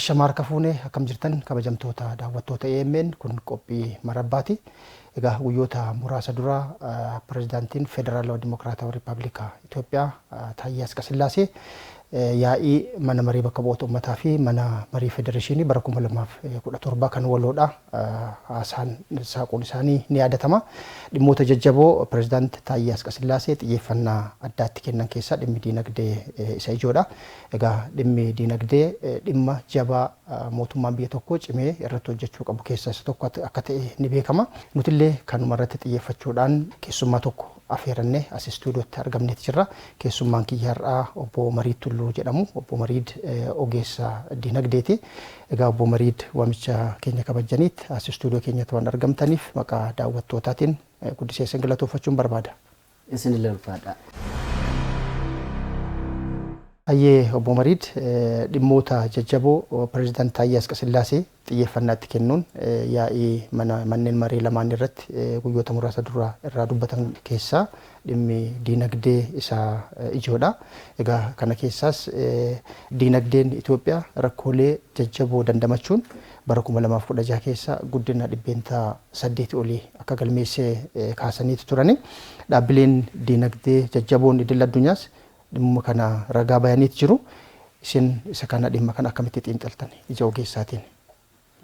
Ashamaa harka fuunee, akkam jirtan, kabajamtoota daawwattoota AMN? Kun qophii marabbaati. Egaa guyyoota muraasa dura pirezidaantiin Federaalawaa Dimokiraatawaa Riippaabilikaa Itoophiyaa Taayyee Asqasillaasee yaa'ii mana marii bakka bu'oota uummataa fi mana marii federeeshinii bara 2017 kan waloodha. Haasaan saaquun isaanii ni yaadatama. Dhimmoota jajjaboo pirezidaanti Taayyee Asqasillaasee xiyyeeffannaa addaatti kennan keessaa dhimmi diinagdee isa ijoodha. Egaa dhimmi diinagdee dhimma jabaa mootummaan biyya tokkoo cimee irratti hojjechuu qabu keessaa isa tokko akka ta'e ni beekama. Nutillee kanuma irratti xiyyeeffachuudhaan keessummaa tokko afeerannee as istuudiyootti argamneeti jirra. Keessummaan kiyya har'aa obbo Mariid Tulluu jedhamu. Obbo Mariid ogeessa diinagdeeti. Egaa obbo Mariid, waamicha keenya kabajaniitti as istuudiyoo keenyatti waan argamtaniif maqaa daawwattootaatiin guddisee isin galatooffachuun barbaada. Isinillee ulfaadha. Hayyee obbo Mariid, dhimmoota jajjaboo pirezidaant Taayyee Asqasillaasee xiyyeeffannaatti kennuun yaa'ii mana manneen marii lamaan irratti guyyoota muraasa dura irraa dubbatan keessaa dhimmi diinagdee isa ijoodha. Egaa kana keessaas diinagdeen Itoophiyaa rakkoolee jajjaboo dandamachuun bara 2016 keessa guddina 8% olii akka galmeessee kaasaniitu turani. Dhaabbileen diinagdee jajjaboon idil addunyaas dhimma kana ragaa bayaniitu jiru. Isin isa kana, dhimma kana akkamitti xiinxaltan ija ogeessaatiin?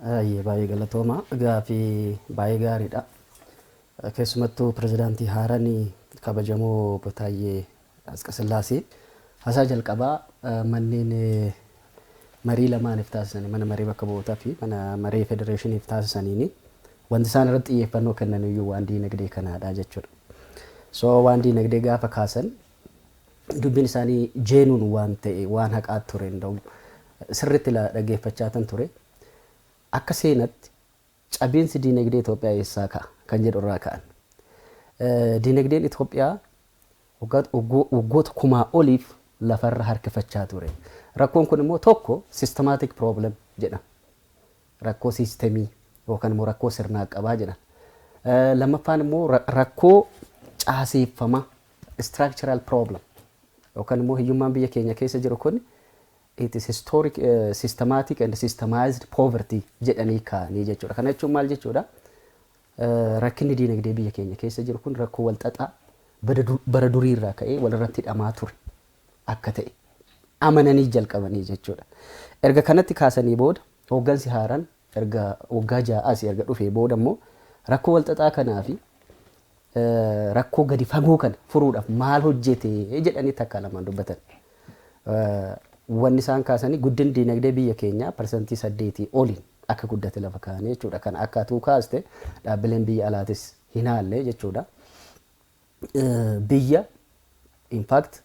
Baay'ee baay'ee galatooma. Gaaffii baay'ee gaariidha. Keessumattuu pirezidaantii haaraan kabajamoo obbo Taayyee Asqasillaasee haasaa jalqabaa manneen marii lamaaniif taasisanii, mana marii bakka bu'ootaa fi mana marii federeeshiniif taasisaniini, wanti isaan irratti xiyyeeffannoo kennan iyyuu waan diinagdee kanaadha jechuudha. So waan diinagdee gaafa kaasan dubbiin isaanii genuine waan ta'e, waan haqaa ture hin sirriitti dhaggeeffachaa tan ture. Akka seenatti cabiinsi diinagdee Itoophiyaa eessaa ka'a kan jedhu irraa ka'an. Diinagdeen Itoophiyaa waggoota kumaa oliif lafarra harkifachaa ture. Rakkoon kun immoo tokko systematic problem jedhama. Rakkoo siistemii yookaan immoo rakkoo sirnaa qabaa jedhan. Lammaffaan immoo rakkoo caaseeffamaa, structural problem, yookaan immoo hiyyummaan biyya keenya keessa jiru kun it is historic, systematic and systemized poverty jedhanii kaa'anii jechuudha. Kana jechuun maal jechuudha? Rakkinni diinagdee biyya keenya keessa jiru kun rakkoo walxaxaa bara durii irraa ka'ee walirratti hidhamaa ture akka ta'e amananii jalqabanii jechuudha. Erga kanatti kaasanii booda, hooggansi haaraan erga waggaa 6 asii erga dhufee booda immoo rakkoo walxaxaa kanaa fi rakkoo gadi fagoo kana furuudhaaf maal hojjete jedhanii takka lamaan dubbatan. Wanni isaan kaasanii guddin diinagdee biyya keenyaa 8% oliin akka guddate lafa kaa'anii jechuudha. Kan akka atuu kaaste dhaabbileen biyya alaatis hin haalle jechuudha. Biyya in fact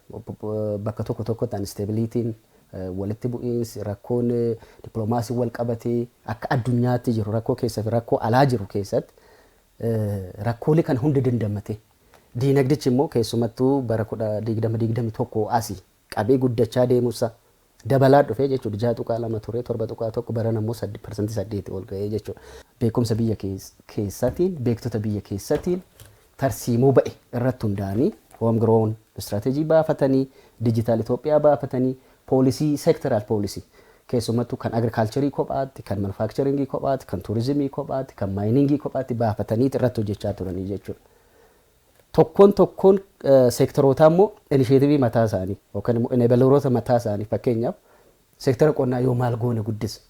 bakka tokko tokkotti instabilityn, walitti bu'iinsi, rakkoon dippiloomaasii wal qabatee akka addunyaatti jiru, rakkoo keessa fi rakkoo alaa jiru keessatti rakkoolee kana hunda dandamate, diinagdichi immoo keessumattuu bara 2021 asii qabee guddachaa deemuusa dabalaa dhufee jechuudha. 6.2 ture, 7.1, baran ammoo 8% ol ga'ee jechuudha. Beekumsa biyya keessatiin, beektota biyya keessatiin tarsiimoo ba'e irratti hundaa'anii home grown strategy baafatanii, digital Itoophiyaa baafatanii, policy, sectoral policy, keessumattuu kan agriculture kophaatti, kan manufacturing kophaatti, kan turizimii kophaatti, kan mining kophaatti baafatanii irratti hojjechaa turanii jechuudha. Tokkoon tokkoon seektarootaa immoo initiative mataa isaanii yookaan immoo enableroota mataa isaanii, fakkeenyaaf seektara qonnaa yoo maal goone guddisa,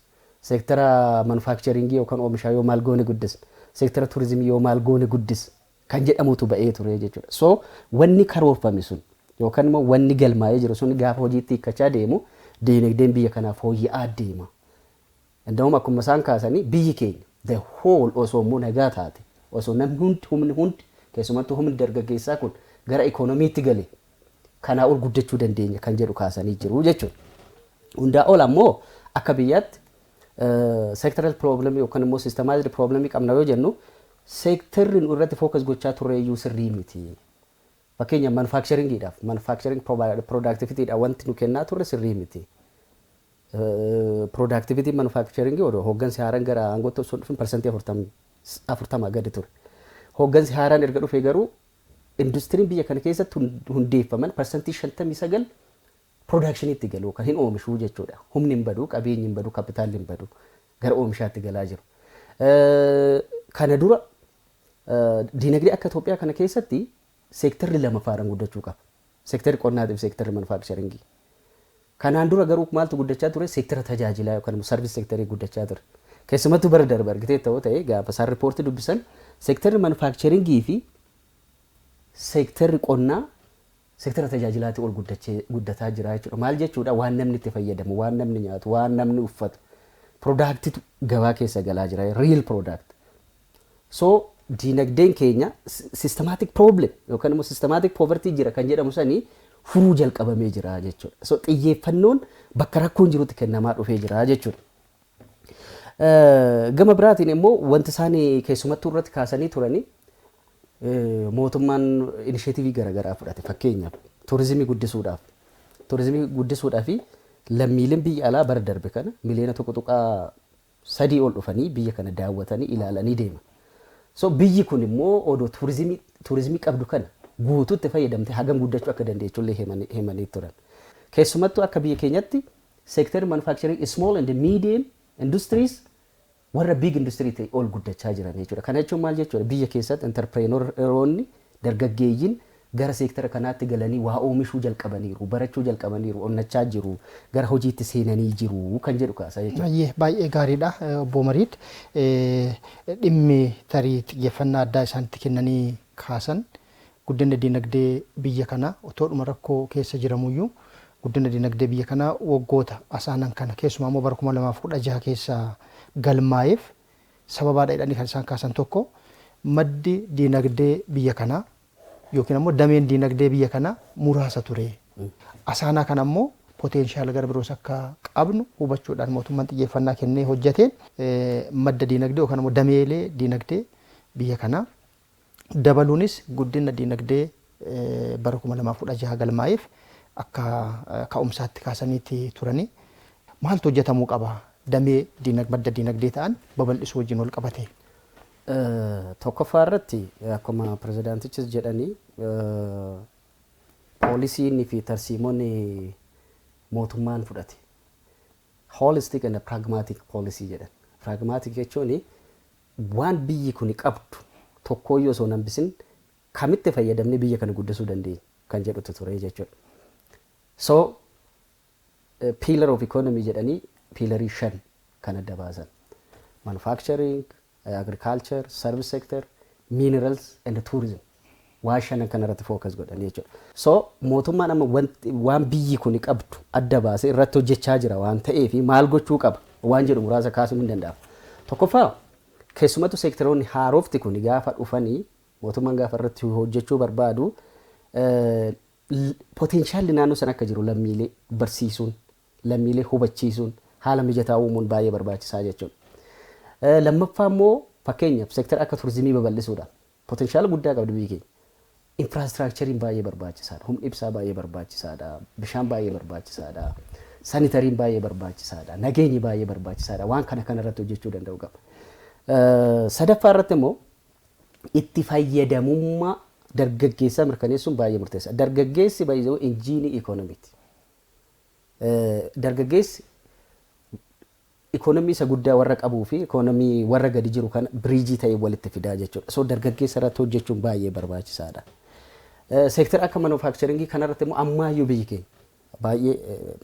seektara manufacturing yookaan oomishaa yoo maal goone guddisa, seektara turizimii yoo maal goone guddisa kan jedhamutu ba'ee ture jechuudha. So wanni karoorfame sun yookaan immoo wanni galmaa'ee jiru sun gaafa hojiitti hiikkachaa deemu diinagdeen biyya kanaaf fooyya'aa deema. Inda'uum akkuma isaan kaasanii biyyi keenya the whole osoo immoo nagaa taate, osoo namni hundi, humni hundi, keessumattuu humni dargaggeessaa kun gara ikoonomiitti gale, kanaa ol guddachuu dandeenya kan jedhu kaasanii jiru jechuudha. Hundaa ol ammoo akka biyyaatti sectoral problem yookaan immoo systemized problem qabna yoo jennu, seektarri nu irratti focus gochaa turre iyyuu sirrii miti. Fakkeenya manufacturingiidhaaf, manufacturing productivityidhaaf wanti nu kennaa turre sirrii miti. Productivity manufacturing odoo hooggansi haaraan gara aangootti osoo dhufin 40% gadi ture. Hooggansi haaraan erga dhufee garuu industiriin biyya kana keessatti hundeeffaman 59% Productionitti galu kan hin oomishuu jechuudha. Humni hin badu, qabeenyi hin badu, kapitaalli hin badu, gara oomishaatti galaa jiru. Kana dura diinagdee akka Itoophiyaa kana keessatti seektarri lama faaraan guddachuu qaba. Seektarri qonnaatii fi seektarri manufacturingii. Kanaan dura garuu maaltu guddachaa ture? Seektara tajaajilaa yookaan immoo service sectorii guddachaa ture. Keessumattuu bara darbe argitee ta'uu ta'e, gaafa isaan riippoortii dubbisan, seektarri manufacturingii fi seektarri qonnaa seektara tajaajilaatii ol guddataa jira jechuudha. Maal jechuudha? Waan namni itti fayyadamu, waan namni nyaatu, waan namni uffatu. Productitu gabaa keessa galaa jira. Real product. So diinagdeen keenya systematic problem yookaan immoo systematic poverty jira kan jedhamu sanii furuu jalqabamee jira jechuudha. So xiyyeeffannoon bakka rakkoon jirutti kennamaa dhufee jira jechuudha. Gama biraatiin immoo wanti isaan keessumattuu irratti kaasanii turanii, mootummaan initiative garaagaraa fudhate. Fakkeenyaaf turizimii guddisuudhaaf. Turizimii guddisuudhaaf lammiileen biyya alaa bara darbe kana miliyoona 1.3 ol dhufanii biyya kana daawwatanii ilaalanii deeman. So biyyi kun immoo odoo turizimii qabdu kana guutuutti fayyadamte hagam guddachuu akka dandeechu illee himanii turan. Keessumattuu akka biyya keenyatti seektarri manufacturing, small and medium industries warra big industry ta'e ol guddachaa jiran jechuudha. Kana jechuun maal jechuudha? Biyya keessatti entrepreneuroonni, dargaggeeyyiin gara seektara kanaatti galanii waa oomishuu jalqabaniiru, barachuu jalqabaniiru, onnachaa jiru, gara hojiitti seenanii jiru kan jedhu kaasa jechuudha. Baay'ee baay'ee gaariidha, obbo Mariid. Dhimmi tarii xiyyeeffannaa addaa isaanitti kennanii kaasan, guddina dinagdee biyya kanaa otoodhuma rakkoo keessa jiramuyyuu, guddina dinagdee biyya kanaa waggoota asaanan kana, keessumaa immoo bara 2016 keessa galmaa'eef sababaadha jedhanii kan isaan kaasan tokko, maddi dinagdee biyya kanaa yookiin ammoo dameen dinagdee biyya kanaa muraasa ture. Asaanaa kana ammoo potential gara biroos akka qabnu hubachuudhaan mootummaan xiyyeeffannaa kennee hojjeteen madda dinagdee yookaan ammoo dameelee dinagdee biyya kanaa dabaluunis guddina dinagdee bara 2016 galmaa'eef akka ka'umsaatti kaasaniitti turanii. Maaltu hojjetamuu qaba damee madda dinagdee ta'an babal'isuu wajjin wal qabate? Tokkoffaa irratti, akkuma pirezidaantichis jedhanii, poolisiin fi tarsiimonni mootummaan fudhate holistic and pragmatic policy jedhan. Pragmatic jechuun waan biyyi kun qabdu tokkooyyuu osoo hin hambisin kamitti fayyadamnee biyya kana guddisuu dandeenya kan jedhutu ture jechuudha. So pillar of economy jedhanii pillarii shan kan adda baasan. Manufacturing, agriculture, service sector, minerals and tourism. Waa shanan kana irratti focus godhanii jechuudha. So mootummaan amma waan biyyi kun qabdu adda baasee irratti hojjechaa jira waan ta'eef, maal gochuu qaba waan jedhu muraasa kaasuun hin danda'amu. Tokkoffaa, keessumattuu seektaroonni haarofti kun gaafa dhufanii mootummaan gaafa irratti hojjechuu barbaadu, potentialli naannoo sana akka jiru lammiilee barsiisuun, lammiilee hubachiisuun, haala mijataa uumuun baay'ee barbaachisaa jechuudha. Lammaffaa immoo, fakkeenyaaf seektara akka turizimii babal'isuudhaan potentiala guddaa qabdi biyyi keenya. Infrastructureiin baay'ee barbaachisaadha. Humni ibsaa baay'ee barbaachisaadha. Bishaan baay'ee barbaachisaadha. Sanitaryiin baay'ee barbaachisaadha. Nageenyi baay'ee barbaachisaadha. Waan kana kanarratti hojjechuu danda'u qaba. Sadaffaa irratti immoo itti fayyadamummaa dargaggeessaa mirkaneessuun baay'ee murteessaadha. Dargaggeessi baay'ee engineii ikoonomiiti. Dargaggeessi ikoonomii isa guddaa warra qabuu fi ikoonomii warra gadi jiru kana bridgeii ta'ee walitti fidaa jechuudha. So dargaggeessa irratti hojjechuun baay'ee barbaachisaadha. Seektara akka manufacturingii kanarratti immoo ammaayyuu biyyi keenya baay'ee,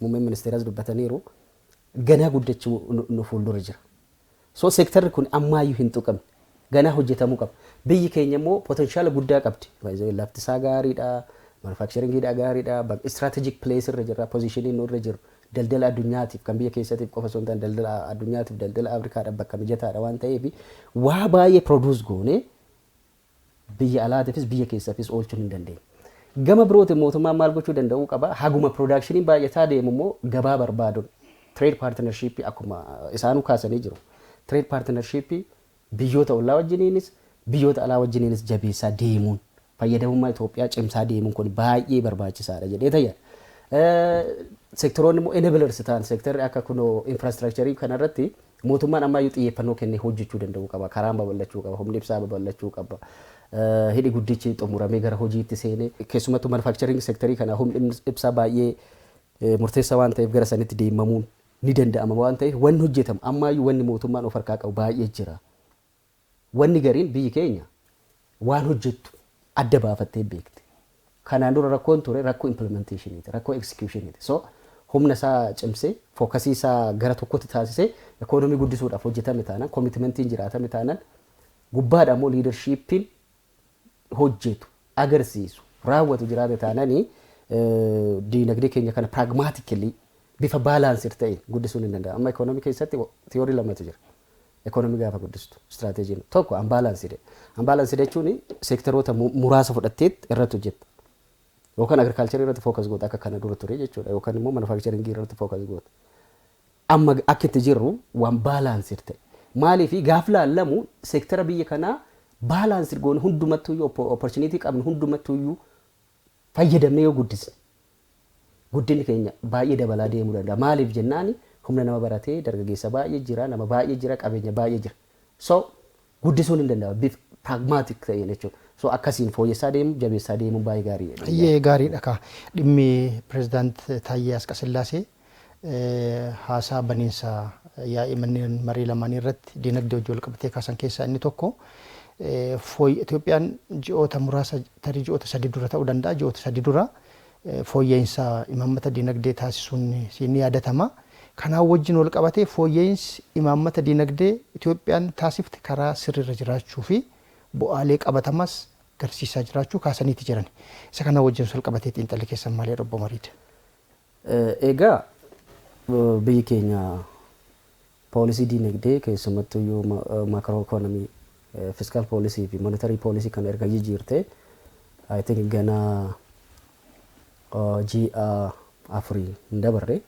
muummeen ministeeraas dubbataniiru, ganaa guddachuu nu fuuldura jira. So seektarri kun ammaayyuu hin tuqamne, ganaa hojjetamuu qaba. Biyyi keenya immoo potentiala guddaa qabdi. Lafti isaa gaariidha, manufacturingiidha gaariidha, strategic place irra jirra, positionii nu irra jiru. Daldala addunyaatiif, kan biyya keessatiif qofa osoo hin taane daldala addunyaatiif, daldala Afrikaadhaaf bakka mijataadha waan ta'eef, waa baay'ee produce goonee biyya alaatiifis biyya keessaafis oolchuu hin dandeenya. Gama birootiin mootummaan maal gochuu danda'uu qaba? Haguma productioniin baay'ataa deemu immoo gabaa barbaaduun trade partnershipii akkuma isaanuu kaasanii jiru. Trade partnershipii biyyoota ollaa wajjiniinis biyyoota alaa wajjiniinis jabeessaa deemuun, fayyadamummaa Itoophiyaa cimsaa deemuun kun baay'ee barbaachisaadha jedhee tajaajila. Seektoroonni immoo enablers ta'an, seektarri akka kunoo infrastructureii kanarratti mootummaan ammayyuu xiyyeeffannoo kennee hojjechuu danda'uu qaba. Karaan babal'achuu qaba, humni ibsaa babal'achuu qaba. Hidhi guddichi xumuramee gara hojiitti seenee, keessumattuu manufacturing sectorii kana humni ibsaa baay'ee Murteessaa waan ta'eef gara sanitti deemamuun ni danda'ama waan ta'eef, wanni hojjetamu ammaayyuu, wanni mootummaan of harkaa qabu baay'ee jira. Wanni gariin biyyi keenya waan hojjettu adda baafattee beekti. Kanaan dura rakkoon ture rakkoo implementationiiti, rakkoo executioniiti. So humna isaa cimsee, focusii isaa gara tokkotti taasisee ikoonomii guddisuudhaaf hojjetame taanaan, commitmentiin jiraatame taanaan, gubbaadha immoo leadershipiin hojjetu, agarsiisu, raawwatu jiraate taananii, diinagdee keenya kana pragmatically bifa balanced ta'een guddisuun hin danda'amu. Amma ikoonomii keessatti theory lamatu jira. Ikoonomii gaafa guddistu strategyn tokko unbalanced. Unbalanced jechuun seektaroota muraasa fudhatteet irratti hojjetta. Yookaan agriculturii irratti focus goota akka kana dura ture jechuudha. Yookaan immoo manufacturingii irratti focus goota. Amma akka itti jirru waan balanced ta'e. Maaliif gaaf laallamu seektara biyya kanaa balanced goone, hundumattuyyuu opportunity qabnu hundumattuyyuu fayyadamnee yoo guddisne, guddinni keenya baay'ee dabalaa deemuu danda'a. Maaliif jennaani, humna nama baratee dargaggeessa baay'ee jira, nama baay'ee jira, qabeenya baay'ee jira. So guddisuun hin danda'ama bifa pragmatic ta'een jechuudha. So akkasiin fooyyessaa deemu, jabeessaa deemuun baay'ee gaariidha. Baay'ee gaariidha kaa. Dhimmi pirezidaant Taayyee Asqasillaasee haasaa baniinsa yaa'ii manneen marii lamaanii irratti diinagdee hojii wal qabatee kaasan keessaa inni tokko, Itoophiyaan ji'oota muraasa, tarii ji'oota 3 dura ta'uu danda'a, ji'oota 3 dura fooyya'insa imaammata diinagdee taasisuun ni yaadatama. Kanaan wajjin wal qabatee fooyya'insi imaammata diinagdee Itoophiyaan taasifte karaa sirriirra jiraachuu fi bu'aalee qabatamas garsiisaa jiraachuu kaasaniiti jiran. Isa kana wajjin wal qabatee xiinxalli keessan maalii, obbo Mariid? Egaa biyyi keenya poolisii diinagdee, keessumattuu macro economy, fiscal policy fi monetary policy kana erga jijjiirte, I think ganaa ji'a 4 hin dabarre.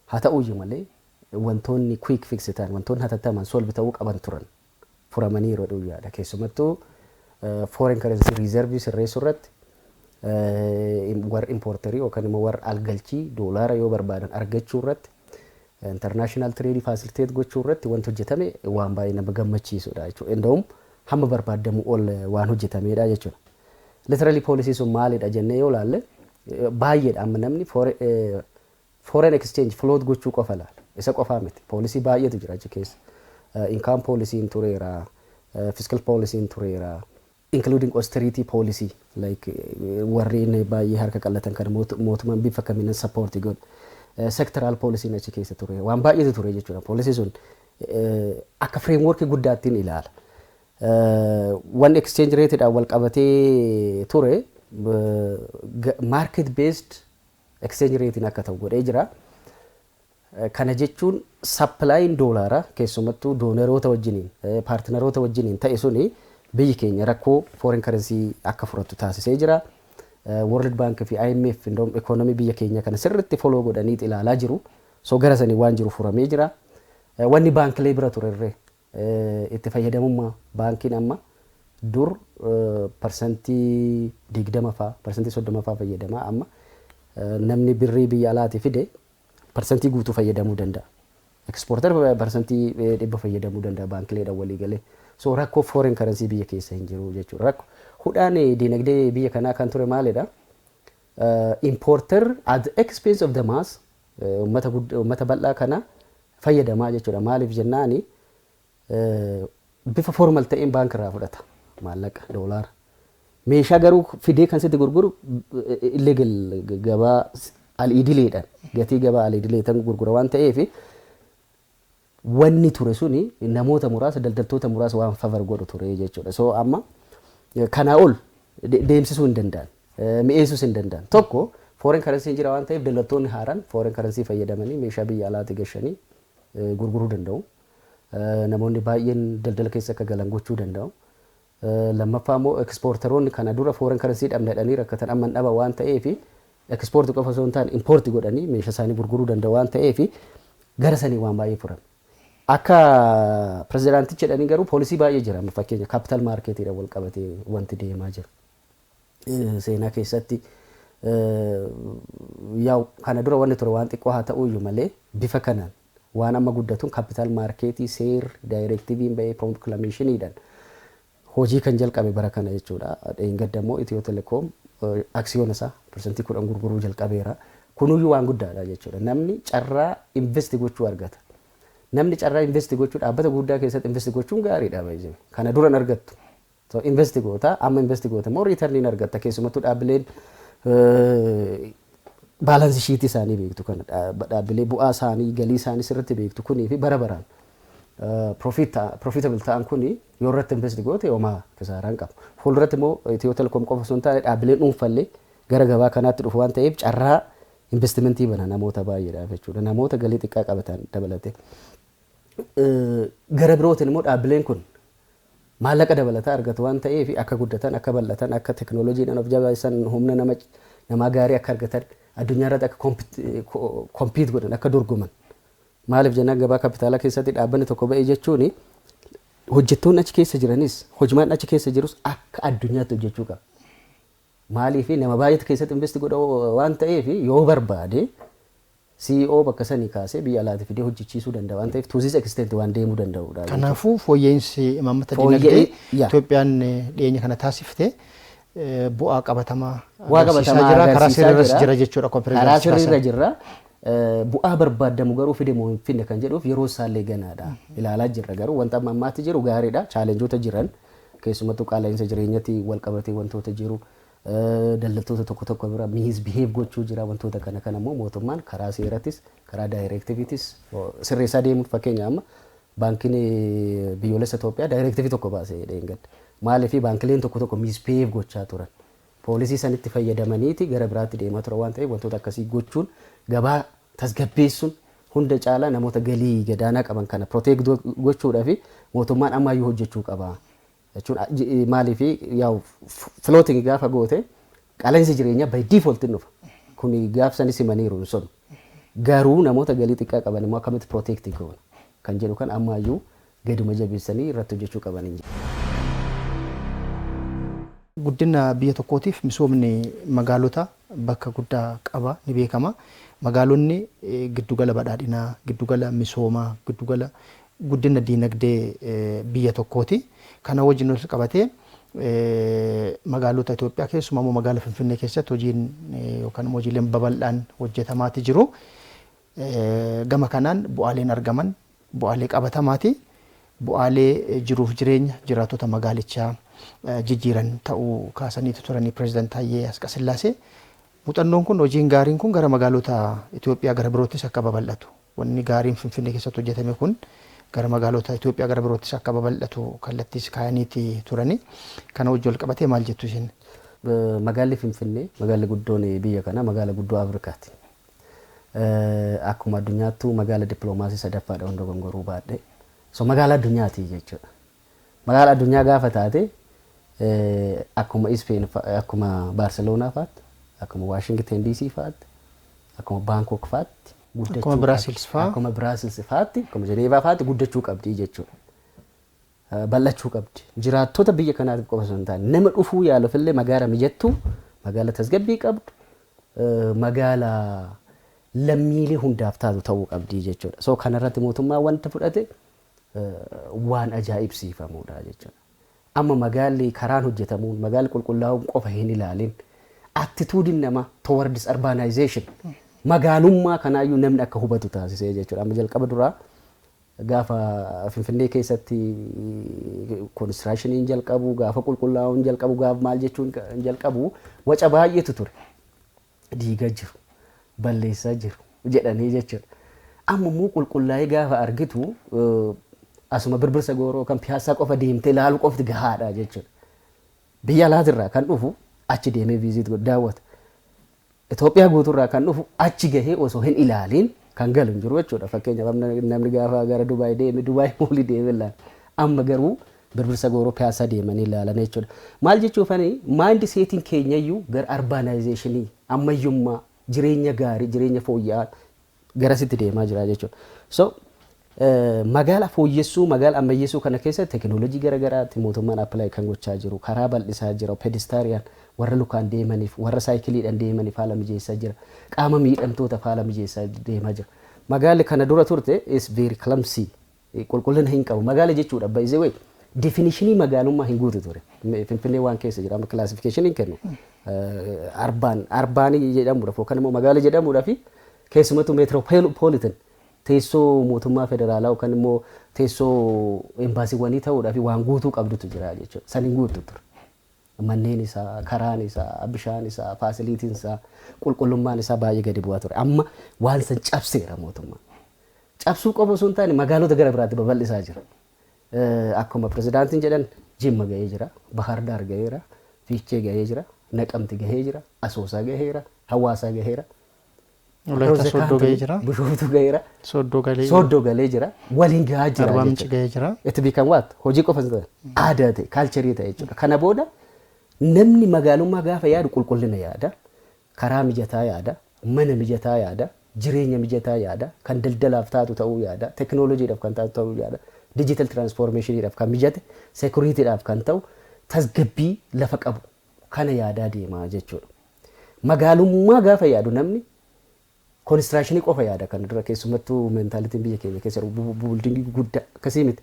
Haa ta'uyyuu malee wantoonni quick fix ta'an, wantoonni hatattaman solve ta'uu qaban turan furamanii yeroo dhiyyaadha. Keessumattuu foreign currency reserve sirreessuu irratti, warra importerii yookaan immoo warra algalchii doolaara yoo barbaadan argachuu irratti, international trade facilitate gochuu irratti wanti hojjetame waan baay'ee nama gammachiisudha jechuudha. Inda'um hamma barbaadamu ol waan hojjetamedha jechuudha. Literally policy sun maalidha jennee yoo ilaalle, baay'eedha. Amma namni foreign exchange float gochuu qofa ilaala. Isa qofaa miti. Policy baay'eetu jira achi keessa. Income policy tureera, fiscal policy tureera, including austerity policy, like warreen baay'ee harka qallatan kan mootummaan bifa kamiin support godhu. Sectoral policy achi keessa ture. Waan baay'eetu ture jechuudha. Policy sun akka framework guddaattiin ilaala. Wanni exchange rateedhaan wal qabatee ture market based exchange ratein akka ta'u godhee jira. Kana jechuun supplyin doolaaraa keessumattuu donoroota wajjiniin, partneroota wajjiniin ta'e suni biyyi keenya rakkoo foreign currency akka furattu taasisee jira. World Bank fi IMF ikoonomii biyya keenya kana sirriitti follow godhanii ilaalaa jiru. So gara sanii waan jiru furamee jira. Wanni baankilee bira turerree itti fayyadamummaa baankiin amma dur 20% fa'aa, 30% fa'aa fayyadamaa, amma namni birrii biyya alaatii fide parsantii guutuu fayyadamuu danda'a. Exporter 100% fayyadamuu danda'a baankileedhaan walii galee. So rakkoo foreign currency biyya keessa hin jiru jechuudha. Rakkoo hudhaan diinagdee biyya kanaa kan ture maalidha? Importer at the expense of the mass, uummata bal'aa kana fayyadamaa jechuudha. Maaliif jennaani, bifa formal ta'een baankirraa fudhata maallaqa doolaara. Meeshaa garuu fidee kan sitti gurguru illegal, gabaa al-idileedhaan, gatii gabaa al-idileetaan gurgura waan ta'eef, wanni ture suni namoota muraasa, daldaltoota muraasa waan favor godhu ture jechuudha. So amma kanaa ol deemsisuu hin danda'an, mi'eessuus hin danda'an. Tokko foreign currency jira waan ta'eef, daldaltoonni haaraan foreign currency fayyadamanii meeshaa biyya alaatti gashanii gurguruu danda'u. Namoonni baay'een daldala keessa akka galan gochuu danda'u. Lammaffaa immoo exporteroonni kana dura foreign currency dhabne jedhanii rakkatan amma hin dhaba waan ta'eef, exportii qofa osoo hin taane importii godhanii meeshaa isaanii gurguruu danda'u waan ta'eef, gara sanii waan baay'ee furame. Akka pirezidaantichi jedhanii garuu policy baay'ee jira. Amma fakkeenya capital marketiidhaan wal qabatee wanti deemaa jiru. Seenaa keessatti yaa'u kana dura wanni ture waan xiqqoo haa ta'uyyuu malee, bifa kanaan waan amma guddatuun capital marketii seer directiveiin bahee proclamationiidhaan hojii kan jalqabe bara kana jechuudha. Dheengadda immoo Itiyoo Telekoom Aksiyoona isaa 10% gurguruu jalqabeera. Kunuyyuu waan guddaadha jechuudha. Namni carraa invest gochuu argata. Namni carraa invest gochuu, dhaabbata guddaa keessatti invest gochuun gaariidha baay'ee. Kana duran argattu. So invest goota, amma invest goota immoo returniin argatta. Keessumattuu dhaabbileen balance sheetii isaanii beektu, kana dhaabbilee bu'aa isaanii, galii isaanii sirriitti beektu kunii fi bara baraan profitable ta'an kuni yoo irratti invest goote homaa kisaaraan qabu. Fuulduratti immoo Itiyoo Telekoom qofa osoo hin taane dhaabbileen dhuunfallee gara gabaa kanaatti dhufu waan ta'eef carraa investimentii bana namoota baay'eedhaaf jechuudha. Namoota galii xiqqaa qabatan dabalatee. Gara birootiin immoo dhaabbileen kun maallaqa dabalataa argatu waan ta'eef akka guddatan, akka bal'atan, akka teknooloojiidhaan of jabeessan, humna namaa gaarii akka argatan, addunyaa irratti akka compete godhan, akka dorgoman. Maaliif jennaan, gabaa kapitaalaa keessatti dhaabbanni tokko ba'e jechuun hojjettoonni achi keessa jiranis, hojimaan achi keessa jirus akka addunyaatti hojjechuu qaba. Maaliif, nama baay'eetu keessatti invest godha waan ta'eef yoo barbaade CEO bakka sanii kaasee biyya alaatti fidee hojjechiisuu danda'a waan ta'eef to this extent waan deemuu danda'udha. Kanaafuu fooyya'insi imaammata dinagdee Itoophiyaan dhiyeenya kana taasifte bu'aa qabatamaa Bu'aa qabatamaa jira, karaa sirriirras jira jechuudha. Karaa sirriirra jirra. Bu'aa barbaadamu garuu fide moo hin finne kan jedhuuf yeroo isaallee ganaadha. Ilaalaa jirra, garuu wanta amma ammaatti jiru gaariidha. Challengeoota jiran, keessumattuu qaala'insa jireenyatti wal qabatee wantoota jiru, daldaltoota tokko tokko bira misbehave gochuu jira. Wantoota kana kana immoo mootummaan karaa seerattis karaa directiveiitis sirreessaa deemuun, fakkeenya amma Baankiin Biyyoolessa Itoophiyaa directiveii tokko baasee dheengadda. Maaliif, baankileen tokko tokko misbehave gochaa turan. Policy sanitti fayyadamaniiti gara biraatti deemaa turan waan ta'eef wantoota akkasii gochuun, gabaa tasgabbeessuun, hunda caalaa namoota galii gadaanaa qaban kana protect gochuudhaa fi mootummaan ammayyuu hojjechuu qaba. Jechuun maaliif, yaa'u floating gaafa goote qaala'insi jireenyaa by default dhufa. Kuni gaaf sanis himaniiru sun. Garuu namoota galii xiqqaa qaban immoo akkamitti protect goona kan jedhu kan ammayyuu gaduma jabeessanii irratti hojjechuu qaban. Guddina biyya tokkootiif misoomni magaalota bakka guddaa qaba, ni beekama. Magaalonni giddugala badhaadhinaa, giddugala misoomaa, giddugala guddina diinagdee biyya tokkooti. Kana wajjin wal qabatee magaalota Itoophiyaa, keessumaa immoo magaala Finfinnee keessatti hojiin yookaan immoo hojiileen babal'aan hojjetamaati jiru. Gama kanaan bu'aaleen argaman bu'aalee qabatamaati. Bu'aalee jiruuf jireenya jiraattota magaalichaa jijjiiran ta'uu kaasaniitu turanii Pireezidaant Taayyee Asqasillaasee. Muuxannoon kun, hojiin gaariin kun gara magaalota Itoophiyaa gara biroottis akka babal'atu, wanni gaariin Finfinnee keessatti hojjetame kun gara magaalota Itoophiyaa gara biroottis akka babal'atu kallattiis kaayaniiti turani. Kana wajjin wal qabatee maal jettu isin? Magaalli Finfinnee magaalli guddoon biyya kanaa magaala guddoo Afrikaati. Akkuma addunyaattuu magaala dippiloomaasii sadaffaadha hunda gongoruu baadhee. So magaala addunyaati jechuudha. Magaala addunyaa gaafa taate akkuma Ispeen, akkuma Baarseloonaa fa'aatti, akkuma Waashingten DC fa'aatti, akkuma Baankok fa'aatti guddachuu, akkuma Biraasils fa'aa, akkuma Biraasils fa'aatti, akkuma Jeneevaa fa'aatti guddachuu qabdi jechuudha. Bal'achuu qabdi. Jiraattota biyya kanaatiif qofa osoo hin taane nama dhufuu yaaluuf illee magaala mijattuu, magaala tasgabbii qabdu, magaala lammiilee hundaaf taatu ta'uu qabdi jechuudha. So kanarratti mootummaan wanta fudhate waan ajaa'ibsiifamudha jechuudha. Amma magaalli karaan hojjetamuun, magaalli qulqullaa'uun qofa hin ilaalin. Attitudeiin namaa towards urbanization, magaalummaa kanaayyuu namni akka hubatu taasisee jechuudha. Amma jalqaba duraa gaafa Finfinnee keessatti constructioniin jalqabu, gaafa qulqullaa'uun jalqabu, gaafa maal jechuun jalqabu, waca baay'eetu ture. Diigaa jiru, balleessaa jiru jedhanii jechuudha. Amma immoo qulqullaa'ee gaafa argitu asuma Birbirsa Gooroo kan Piyaassaa qofa deemtee ilaaluu qofti gahaadha jechuudha. Biyya alaatirraa kan dhufu achi deemee visit daawwata. Itoophiyaa guutuurraa kan dhufu achi gahee osoo hin ilaaliin kan galu hin jiru jechuudha. Fakkeenyaaf namni gaafa gara Dubaay deeme Dubaay Mallii deeme ilaala. Amma garuu Birbirsa Gooroo, Piyaassaa deemanii ilaalan jechuudha. Maal jechuufani, mindsetiin keenyayyuu gara urbanizationii, ammayyummaa, jireenya gaarii, jireenya fooyya'aa garasitti deemaa jira jechuudha. So magaala fooyyessuu, magaala ammayyeessuu kana keessa teekinooloojii garaagaraatti mootummaan apply kan gochaa jiru, karaa bal'isaa jira, pedestrian, warra lukaan deemaniif, warra saayikiliidhaan deemaniif haala mijeessaa jira, qaama miidhamtootaaf haala mijeessaa deemaa jira. Magaalli kana dura turte is very clumsy, qulqullina hin qabu magaala jechuudha. By the way, Definition magaalummaa hin guutu ture. Finfinnee waan keessa jira, amma classification hin kennu. Urban urbanii jedhamuudhaaf yookaan immoo magaala jedhamuudhaaf, keessumattuu metropolitan teessoo mootummaa federaalaa yookaan immoo teessoo embaasiiwwanii ta'uudhaaf waan guutuu qabdutu jira jechuudha. San hin guutu ture. Manneen isaa, karaan isaa, bishaan isaa, facilityn isaa, qulqullummaan isaa baay'ee gadi bu'aa ture. Amma waan san cabseera mootummaan. Cabsuu qofa osoo hin taane, magaalota gara biraatti babal'isaa jira. Akkuma pirezidaantiin jedhan, Jimma gahee jira, Bahar Daar gaheera, Fiichee gahee jira, Naqamti gahee jira, Asoosaa gaheera, Hawaasaa gaheera. Walaayittaa Sooddoo gahee jira. Bishooftuu gaheera. Sooddoo galee. Sooddoo galee jira. Waliin gahaa jira. Arbaa Minci gahee jira. Itti beekan waat hojii qofa hin taane, aadaa ta'e, culture ta'e jechuudha. Kana booda namni magaalummaa gaafa yaadu qulqullina yaada, karaa mijataa yaada, mana mijataa yaada, jireenya mijataa yaada, kan daldalaaf taatu ta'uu yaada, teekinooloojiidhaaf kan taatu ta'uu yaada, digital transformationiidhaaf kan mijate, securitydhaaf kan ta'u, tasgabbii lafa qabu kana yaadaa deemaa jechuudha. Magaalummaa gaafa yaadu namni construction qofa yaada. Kan dura keessumattuu mentalityn biyya keenya keessa building guddaa akkasii miti.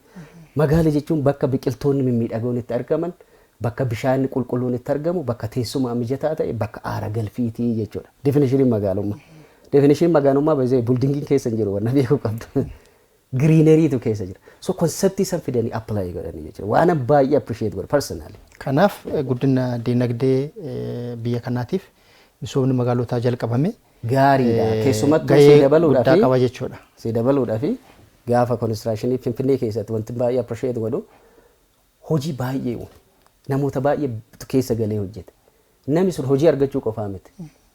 Magaala jechuun bakka biqiltoonni mimmiidhagoon itti argaman, bakka bishaan qulqulluun itti argamu, bakka teessuma mijataa ta'e, bakka aara galfiitii jechuudha. Definitioniin magaalummaa. Definitioniin magaalummaa baay'ee buildingiin keessa hin jiru, wanna beekuu qabdu. Greenerytu keessa jira. So concept san fidanii apply godhanii jechuudha. Waan baay'ee appreciate godha personally. Kanaaf guddina dinagdee biyya kanaatiif misoomni magaalotaa jalqabame Gaariidha. Keessumattuu gahee si dabaluudhaa guddaa fi qaba jechuudha. Si dabaluudhaa fi gaafa construction Finfinnee keessatti wanti baay'ee appreciate godhu, hojii baay'ee uume. Namoota baay'ee keessa galee hojjete. Namni sun hojii argachuu qofaa miti.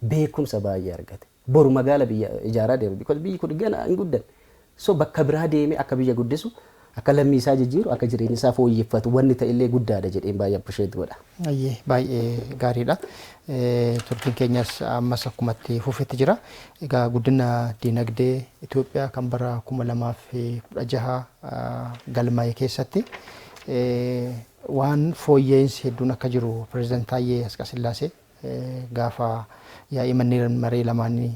Beekumsa baay'ee argate. Boru magaala biyya ijaaraa deema. Because biyyi kun gana hin guddanne. So bakka biraa deemee akka biyya guddisu, akka lammii isaa jijjiiru, akka jireenya isaa fooyyeffatu wanni ta'e illee guddaadha jedheen baay'ee appreciate godha. Ayyee, baay'ee gaariidha. Turtiin keenyas ammas akkumatti fufetti jira. Egaa guddina dinagdee Itoophiyaa kan bara 2016 galmaa'e keessatti waan fooyya'insi hedduun akka jiru Pireezidaant Taayyee Asqasillaasee gaafa yaa'ii manneen maree lamaanii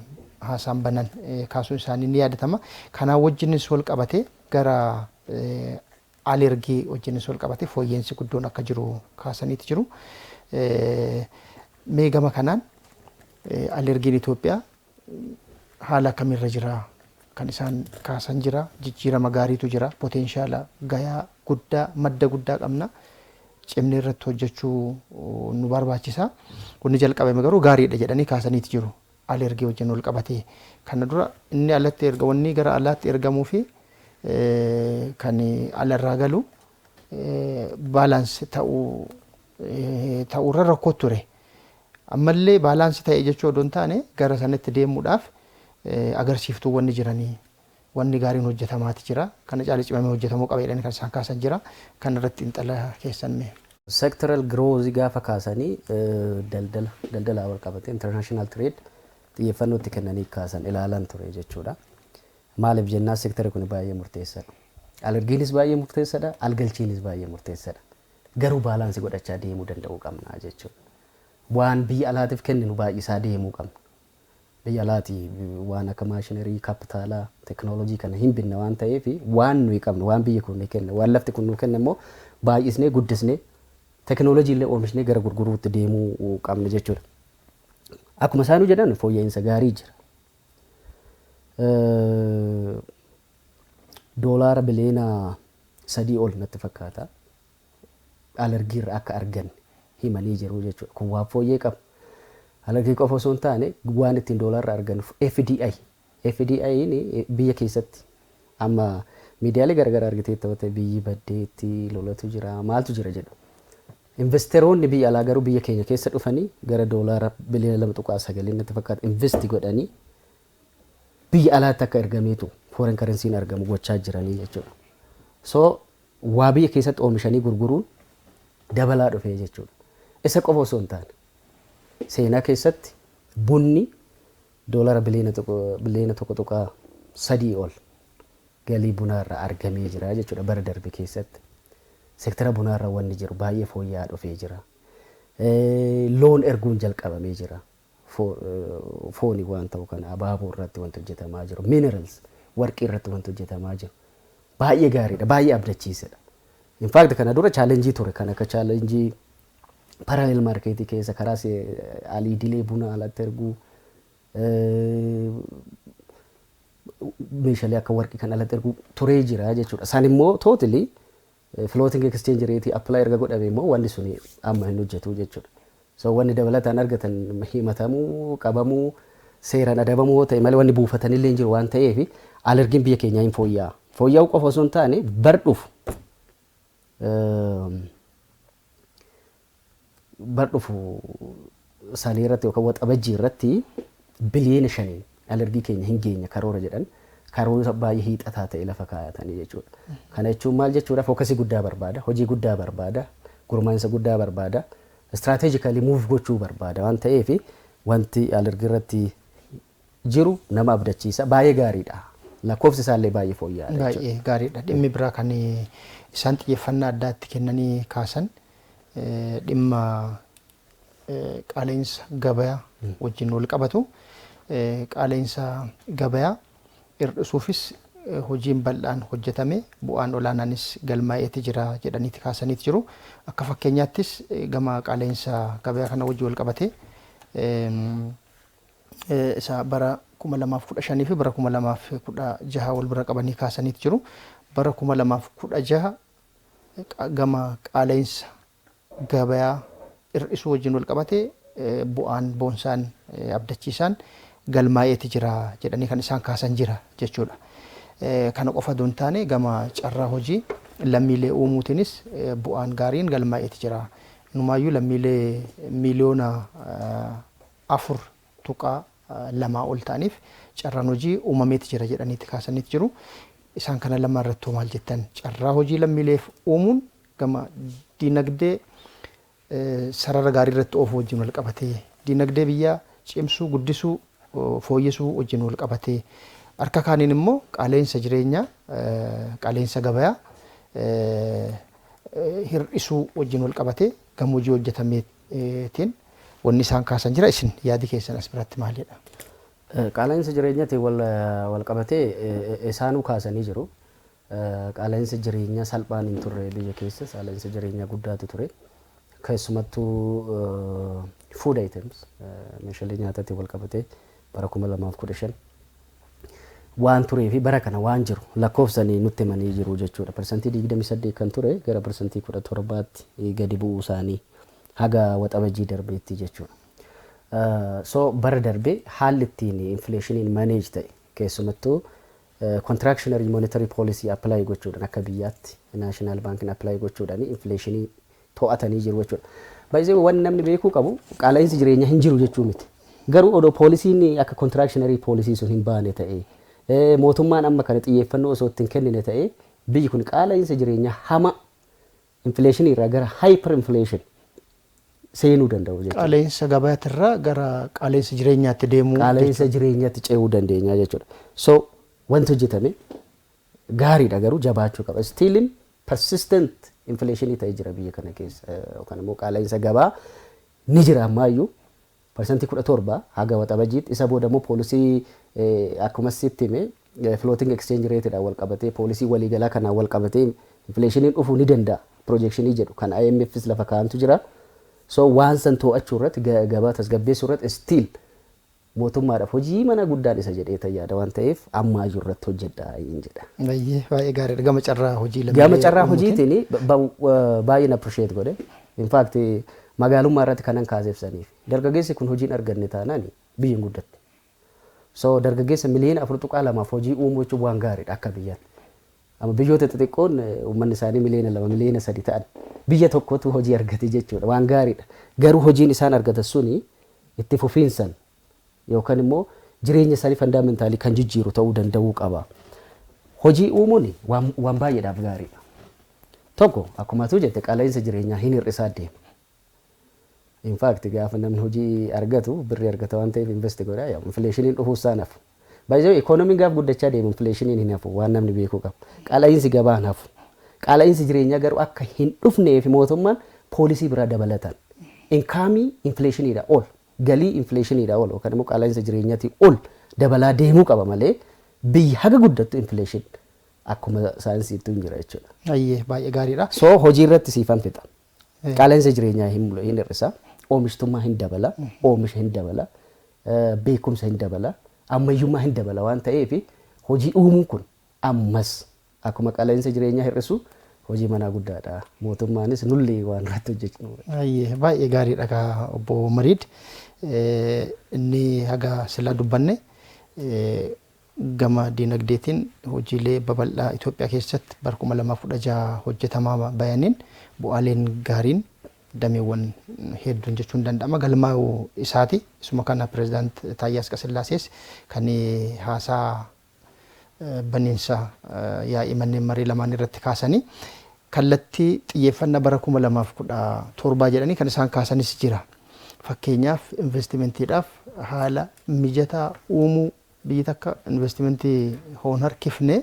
haasaan banan kaasuun isaanii ni yaadatama. Kanaan wajjinis wal qabatee gara alergii wajjinis wal qabatee fooyya'insi guddoon akka jiru kaasaniiti jiru. Mee gama kanaan alergiin Itoophiyaa haala kamirra jira kan isaan kaasan jira? Jijjiirama gaariitu jira, potential gayaa guddaa, madda guddaa qabna, cimnee irratti hojjechuu nu barbaachisa, wanni jalqabame garuu gaariidha jedhanii kaasaniiti jiru. Alergii wajjin wal qabatee kana dura inni alatti erga wanni gara alaatti ergamuu fi kan alarraa galu balance ta'uu ta'uurra rakkoo ture. Ammallee balance ta'e jechuu odoo hin taane, gara sanatti deemuudhaaf agarsiiftuu wanni jiranii wanni gaariin hojjetamaati jira. Kana caalee cimamee hojjetamuu qaba jedhanii kan isaan kaasan jira. Kan irratti xiinxala keessan mee. Sectoral growth gaafa kaasanii, daldala daldalaa wal qabate, international trade xiyyeeffannoo itti kennanii kaasan ilaalan ture jechuudha. Maaliif jennaan, sectorri kun baay'ee murteessaadha. Alergiinis baay'ee murteessaadha, algalchiinis baay'ee murteessaadha. Garuu balance godhachaa deemuu danda'uu qabna jechuudha. Waan biyya alaatiif kenninu baay'isaa deemuu qabna. Biyya alaatii waan akka machinery, capital, teekinooloojii kana hin binna waan ta'eef, waan nuyi qabnu, waan biyyi kun nu kenna, waan lafti kun nu kenna immoo baay'isnee guddisnee teekinooloojii illee oomishnee gara gurguruutti deemuu qabna jechuudha. Akkuma isaanuu jedhan, fooyya'insa gaarii jira. Doolaara biliyoona 3 ol natti fakkaata. Alergiirra akka arganne himanii jiru jechuudha. Kun waan fooyyee qaba. Alergii qofa osoo hin taane, waan ittiin doolaarra argannu FDI. FDI biyya keessatti amma miidiyaalee garaagaraa argitee ta'e, biyyi baddeetti lolatu jira, maaltu jira jedhu. Investeroonni biyya alaa garuu biyya keenya keessa dhufanii gara doolaara biliyoona 2.9 natti fakkaata invest godhanii biyya alaatti akka ergameetu foreign currencyn argamu gochaa jiranii jechuudha. So waa biyya keessatti oomishanii gurguruun dabalaa dhufee jechuudha. Isa qofa osoo hin taane, seenaa keessatti bunni doolara biliyoona 1.3 ol galii bunaarraa argamee jira jechuudha bara darbe keessatti. Seektara bunaarra wanni jiru baay'ee fooyya'aa dhufee jira. Loon erguun jalqabamee jira. Fooni waan ta'u kana abaaboo irratti wanti hojjetamaa jiru. Minerals, warqii irratti wanti hojjetamaa jiru. Baay'ee gaariidha. Baay'ee abdachiisadha. In fact, kana dura challenge ture, kan akka challenge parallel market keessa karaa aliidilee buna alatti erguu, meeshaalee akka warqii kan alatti erguu turee jira jechuudha. Isaan immoo totally floating exchange rate apply erga godhame immoo wanni suni amma hin hojjetu jechuudha. So wanni dabalataan argatan himatamuu, qabamuu, seeraan adabamuu ta'e malee wanni buufatanillee hin jiru waan ta'eef, alergiin biyya keenyaa hin fooyya'aa. Fooyya'uu qofa osoo hin taane, bar dhufu salii irratti yookaan Waxabajjii irratti 5 biliyoona alergii keenya hin geenya karoora jedhan, karoora baay'ee hiixataa ta'e lafa kaayatanii jechuudha. Kana jechuun maal jechuudha? Focus guddaa barbaada, hojii guddaa barbaada, gurmaa'insa guddaa barbaada, strategically move gochuu barbaada waan ta'eef, wanti alergii irratti jiru nama abdachiisa, baay'ee gaariidha. Lakkoofsi isaallee baay'ee fooyya'aadha jechuudha. Baay'ee gaariidha. Dhimmi biraa kan isaan xiyyeeffannaa addaatti kennanii kaasan dhimma qaala'insa gabayaa wajjin wal qabatu. Qaala'insa gabayaa hir'isuufis hojiin bal'aan hojjetame, bu'aan olaanaanis galmaa'eeti jira jedhaniiti kaasaniiti jiru. Akka fakkeenyaattis gama qaala'insa gabayaa kana wajjin wal qabate isa bara 2015 fi bara 2016 wal bira qabanii kaasaniiti jiru. Bara 2016 gama qaala'insa gabayaa hir'isuu wajjin wal qabate bu'aan boonsaan abdachiisaan galmaa'eeti jira jedhanii kan isaan kaasan jira jechuudha. Kana qofa osoo hin taane, gama carraa hojii lammiilee uumuutiinis bu'aan gaariin galmaa'eeti jira. Inumaayyuu lammiilee 4.2 miliyoonaa ol ta'aniif carraan hojii uumameeti jira jedhaniiti kaasaniiti jiru. Isaan kana lama irratti maal jettan? Carraa hojii lammiileef uumuun gama dinagdee sarara gaarii irratti oofuu wajjin wal qabatee, dinagdee biyyaa cimsuu, guddisuu, fooyyessuu wajjin wal qabatee, harka kaaniin immoo qaala'insa jireenyaa, qaala'insa gabayaa hir'isuu wajjin wal qabatee gama hojii hojjetameetiin wanni isaan kaasan jira. Isin yaadi keessan as biratti maalidha? Qaala'insa jireenyaatiin wal qabatee isaanuu kaasanii jiru. Qaala'insa jireenyaa salphaan hin turre biyya keessa, qaala'insa jireenyaa guddaatu ture. Keessumattuu food items, meeshaalee nyaataatiin wal qabatee bara 2015 waan turee fi bara kana waan jiru lakkoofsanii nutti himanii jiru jechuudha. 28% kan ture gara 17%tti gadi bu'uu isaanii haga Waxabajjii darbeetti jechuudha. So bara darbee haalli ittiin inflationiin manage ta'e, keessumattuu contractionary monetary policy apply gochuudhaan, akka biyyaatti national bankiin apply gochuudhaan inflationii to'atanii jiru jechuudha. Baay'ee wanni namni beekuu qabu, qaala'insi jireenyaa hin jiru jechuu miti. Garuu odoo policyn akka contractionary policy sun hin baane ta'e, mootummaan amma kana xiyyeeffannoo osoo ittiin kennine ta'e, biyyi kun qaala'insa jireenyaa hama inflationii irraa gara hyper inflation seenuu danda'u jechuudha. Qaala'insa gabaatirraa gara qaala'insa jireenyaatti deemuu. Qaala'insa jireenyaatti ce'uu dandeenya jechuudha. So wanti hojjetame gaariidha, garuu jabaachuu qaba. Still persistent inflationii ta'ee jira biyya kana keessa, yookaan immoo qaala'insa gabaa ni jira ammaayyuu 17% haga Waxabajjiitti. Isa booda immoo policy akkuma sitti hime floating exchange rateedhaan wal qabatee, policy waliigalaa kanaan wal qabatee inflationiin dhufuu ni danda'a projectionii jedhu kan IMFs lafa kaa'antu jira. So waan san to'achuu irratti, gabaa tasgabbeessuu irratti still mootummaadhaaf hojii mana guddaan isa jedhee yaada waan ta'eef, ammaa jiru irratti hojjedha hin jedha. Baay'ee baay'ee gaariidha. Gama carraa hojii Gama carraa hojiitiin baay'een appreciate godhe. In fact, magaalummaa irratti kanan kaaseefsaniif, dargaggeessi kun hojiin arganne taanaan biyyi hin guddattu. So dargaggeessa 4.2 miliyoonaf hojii uumuu jechuun waan gaariidha akka biyyaatti. Amma biyyoota xixiqqoon uummanni isaanii 2 miliyoona, 3 miliyoona ta'an biyya tokkotu hojii argate jechuudha, waan gaariidha. Garuu hojiin isaan argatan suni itti fufiinsan yookaan immoo jireenya isaanii fundamentally kan jijjiiru ta'uu danda'uu qaba. Hojii uumuun waan baay'eedhaaf gaariidha. Tokko, akkuma atu jette, qaala'insa jireenyaa hin hir'isaa deema. In fact, gaafa namni hojii argatu birrii argata waan ta'eef invest godha, inflationiin dhufuu isaa hafu. Baay'ee ikoonomiin gaaf guddachaa deemu inflationiin hin hafu, waan namni beekuu qaba. Qaala'insi gabaa hin hafu. Qaala'insi jireenyaa garuu akka hin dhufneef mootummaan policy biraa dabalatan. Income inflationiidha ol, galii inflationiidha ol yookaan immoo qaala'insa jireenyaatii ol dabalaa deemuu qaba malee biyyi haga guddattu inflation Akkuma saayinsiitti hin jira jechuudha. Ayyee, baay'ee gaariidha. So hojii irratti siifan fixa. Qaala'insa jireenyaa hin hir'isa. Oomishtummaa hin dabala. Oomisha hin dabala. Beekumsa hin dabala. Ammayyummaa hin dabala waan ta'eef, hojii uumuun kun ammas akkuma qaala'insa jireenyaa hir'isu hojii manaa guddaadha. Mootummaanis nullee waan irratti hojjechuu. Ayyee, baay'ee gaariidha kaa obbo Mariid. Inni haga silaa dubbanne gama diinagdeetiin hojiilee babal'aa Itoophiyaa keessatti bara 2016 hojjetamaa bayaniin bu'aaleen gaariin dameewwan hedduun jechuun danda'ama galmaa'uu isaati. Isuma kana pirezidaant Taayyee Asqasillaasees kan haasaa baniinsa yaa'ii manneen marii lamaan irratti kaasanii kallattii xiyyeeffannaa bara 2017 jedhanii kan isaan kaasanis jira. Fakkeenyaaf, investimentiidhaaf haala mijataa uumuu. Biyyi takka investimentii hoon harkifne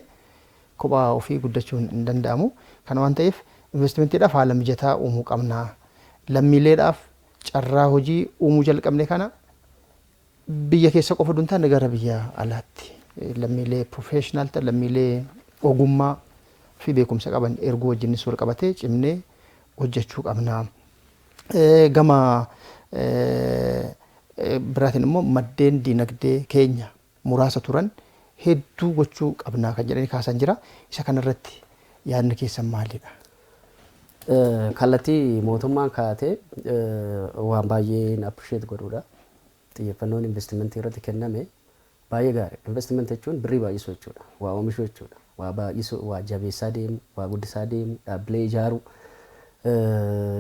kophaa ofii guddachuun hin danda'amu. Kana waan ta'eef, investimentiidhaaf haala mijataa uumuu qabna. Lammiileedhaaf carraa hojii uumuu jalqabne kana biyya keessa qofa osoo hin taane gara biyya alaatti lammiilee professional ta'an, lammiilee ogummaa fi beekumsa qaban erguu wajjinis wal qabatee cimnee hojjechuu qabna. Gama biraatiin immoo maddeen diinagdee keenya muraasa turan hedduu gochuu qabna kan jedhanii kaasan jira. Isa kanarratti yaadni keessan maalidha? Kallattii mootummaan kaa'ate waan baay'een appreciate godhudha. Xiyyeeffannoon investimentii irratti kenname baay'ee gaarii. Investimentii jechuun birrii baay'isuu jechuudha. Waa oomishuu jechuudha. Waa baay'isuu, waa jabeessaa deemu, waa guddisaa deemu, dhaabbilee ijaaruu,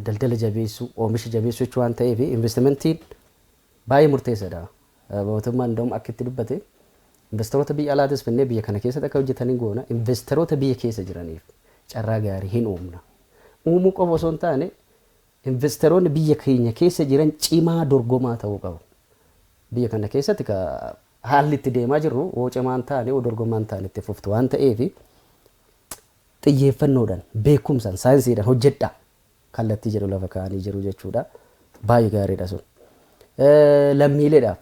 daldala jabeessuu, oomisha jabeessuu jechuu waan ta'eef investimentiin baay'ee murteessaadha. Mootummaan እንደውም akka itti dubbate, investoroota biyya alaatis finnee biyya kana keessatti akka hojjetanii goona, investoroota biyya keessa jiraniif carraa gaarii hin uumna. Uumuu qofa osoo hin taane, investoroonni biyya keenya keessa jiran cimaa dorgomaa ta'uu qabu. Biyya kana keessatti haalli itti deemaa jirru hoo cimaa hin taane, hoo dorgomaa hin taane itti fuftu waan ta'eef, xiyyeeffannoodhaan, beekumsaan, saayinsiidhaan hojjedhaa kallattii jedhu lafa kaa'anii jiru jechuudha. Baay'ee gaariidha sun. Lammiileedhaaf,